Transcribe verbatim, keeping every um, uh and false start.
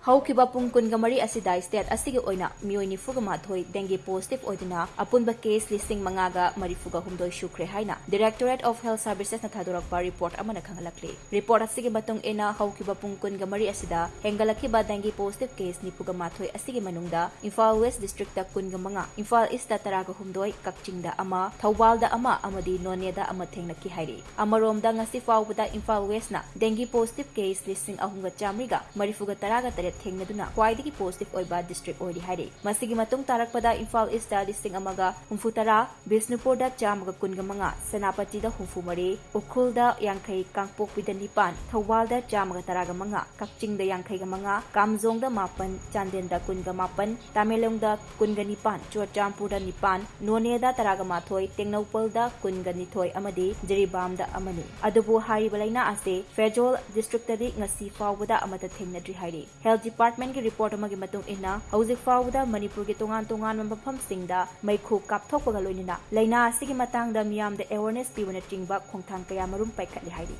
ꯍꯧꯈꯤꯕ ꯄꯨꯡ ꯀꯨꯟꯒ ꯃꯔꯤ ꯑꯁꯤꯗ state ꯑꯁꯤꯒꯤ ꯑꯣꯏꯅ ꯃꯤꯑꯣꯏ ꯅꯤꯐꯨꯒ ꯃꯥꯊꯣꯏ dengue positive ꯑꯣꯏꯗꯨꯅ ꯑꯄꯨꯟꯕ case ꯂꯤꯁꯤꯡ ꯃꯉꯥꯒ ꯃꯔꯤꯐꯨꯒ ꯍꯨꯝꯗꯣꯏ ꯁꯨꯈ꯭ꯔꯦ ꯍꯥꯏꯅ Directorate of Health Servicesꯅ ꯊꯥꯗꯣꯔꯛꯄ report ꯑꯃꯅ ꯈꯪꯍꯜꯂꯛꯂꯤ꯫ Report ꯑꯁꯤꯒꯤ ꯃꯇꯨꯡ ꯏꯟꯅ ꯍꯧꯈꯤꯕ ꯄꯨꯡ ꯀꯨꯟꯒ ꯃꯔꯤ ꯑꯁꯤꯗ ꯍꯦꯟꯒꯠꯂꯛꯈꯤꯕ dengue positive case ꯅꯤꯐꯨꯒ ꯃꯥꯊꯣꯏ ꯑꯁꯤꯒꯤ ꯃꯅꯨꯡꯗ ꯏꯝꯐꯥꯜ West Districtꯇ ꯀꯨꯟꯒ ꯃꯉꯥ, ꯏꯝꯐꯥꯜ Eastꯇ ꯇꯔꯥꯒ ꯍꯨꯝꯗꯣꯏ, ꯀꯛꯆꯤꯡꯗ ꯑꯃ, ꯊꯧꯕꯥꯜꯗ ꯑꯃ ꯑꯃꯗꯤ ꯅꯣꯅꯦꯗ ꯑꯃ ꯊꯦꯡꯅꯈꯤ ꯍꯥꯏꯔꯤ꯫ ꯑꯃꯔꯣꯝꯗ ꯉꯁꯤ ꯐꯥꯎꯕꯗ ꯏꯝꯐꯥꯜ Westꯅ dengue positive case ꯂꯤꯁꯤꯡ ꯑꯍꯨꯝꯒ ꯆꯥꯃꯔꯤꯒ ꯃꯔꯤꯐꯨꯒ ꯇꯔꯥꯒ ꯇꯔꯦꯠ ꯊꯦꯡꯅꯗꯨꯅ ꯈ꯭ꯋꯥꯏꯗꯒꯤ positive ꯑꯣꯏꯕ district ꯑꯣꯏꯔꯤ ꯍꯥꯏꯔꯤ꯫ ꯃꯁꯤꯒꯤ ꯃꯇꯨꯡ ꯇꯥꯔꯛꯄꯗ ꯏꯝꯐꯥꯜ Eastꯇ ꯂꯤꯁꯤꯡ ꯑꯃꯒ ꯍꯨꯝꯐꯨ ꯇꯔꯥ, ꯕꯤꯁꯅꯨꯄꯨꯔꯗ ꯆꯥꯝꯃꯒ ꯀꯨꯟꯒ ꯃꯉꯥ, ꯁꯦꯅꯥꯄꯇꯤꯗ ꯍꯨꯝꯐꯨ ꯃꯔꯤ, ꯎꯈ꯭ꯔꯨꯜꯗ ꯌꯥꯡꯈꯩ, ꯀꯥꯡꯄꯣꯛꯄꯤꯗ ꯅꯤꯄꯥꯟ, ꯊꯧꯕꯥꯜꯗ ꯆꯥꯝꯃꯒ ꯇꯔꯥꯒ ꯃꯉꯥ, ꯀꯛꯆꯤꯡꯗ ꯌꯥꯡꯈꯩꯒ ꯃꯉꯥ, ꯀꯥꯝꯖꯣꯡꯗ ꯃꯥꯄꯟ, ꯆꯥꯟꯗꯦꯜꯗ ꯀꯨꯟꯒ ꯃꯥꯄꯟ, ꯇꯃꯦꯡꯂꯣꯡꯗ ꯀꯨꯟꯒ ꯅꯤꯄꯥꯟ, ꯆꯨꯔꯆꯥꯟꯄꯨꯔꯗ ꯅꯤꯄꯥꯟ, ꯅꯣꯅꯦꯗ ꯇꯔꯥꯒ ꯃꯥꯊꯣꯏ, ꯇꯦꯡꯅꯧꯄꯜꯗ ꯀꯨꯟꯒ ꯅꯤꯊꯣꯏ ꯑꯃꯗꯤ ꯖꯤꯔꯤꯕꯥꯝꯗ ꯑꯃꯅꯤ꯫ ꯑꯗꯨꯕꯨ ꯍꯥꯏꯔꯤꯕ ꯂꯥꯏꯅꯥ ꯑꯁꯤ ꯐꯦꯖꯣꯜ districtꯇꯗꯤ ꯉꯁꯤ ꯐꯥꯎꯕꯗ ꯑꯃꯠꯇ ꯊꯦꯡꯅꯗ꯭ꯔꯤ ꯍꯥꯏꯔꯤ꯫ Health Departmentꯀꯤ report ꯑꯃꯒꯤ ꯃꯇꯨꯡ ꯏꯟꯅ, ꯍꯧꯖꯤꯛ ꯐꯥꯎꯕꯗ ꯃꯅꯤꯄꯨꯔꯒꯤ ꯇꯣꯉꯥꯟ ꯇꯣꯉꯥꯟꯕ ꯃꯐꯝꯁꯤꯡꯗ ꯃꯩꯈꯨ ꯀꯥꯞꯊꯣꯛꯄꯒ ꯂꯣꯏꯅꯅ ꯂꯥꯏꯅꯥ ꯑꯁꯤꯒꯤ ꯃꯇꯥꯡꯗ ꯃꯤꯌꯥꯝꯗ awareness ꯄꯤꯕꯅꯆꯤꯡꯕ ꯈꯣꯡꯊꯥꯡ ꯀꯌꯥ ꯃꯔꯨꯝ ꯄꯥꯏꯈꯠꯂꯤ ꯍꯥꯏꯔꯤ꯫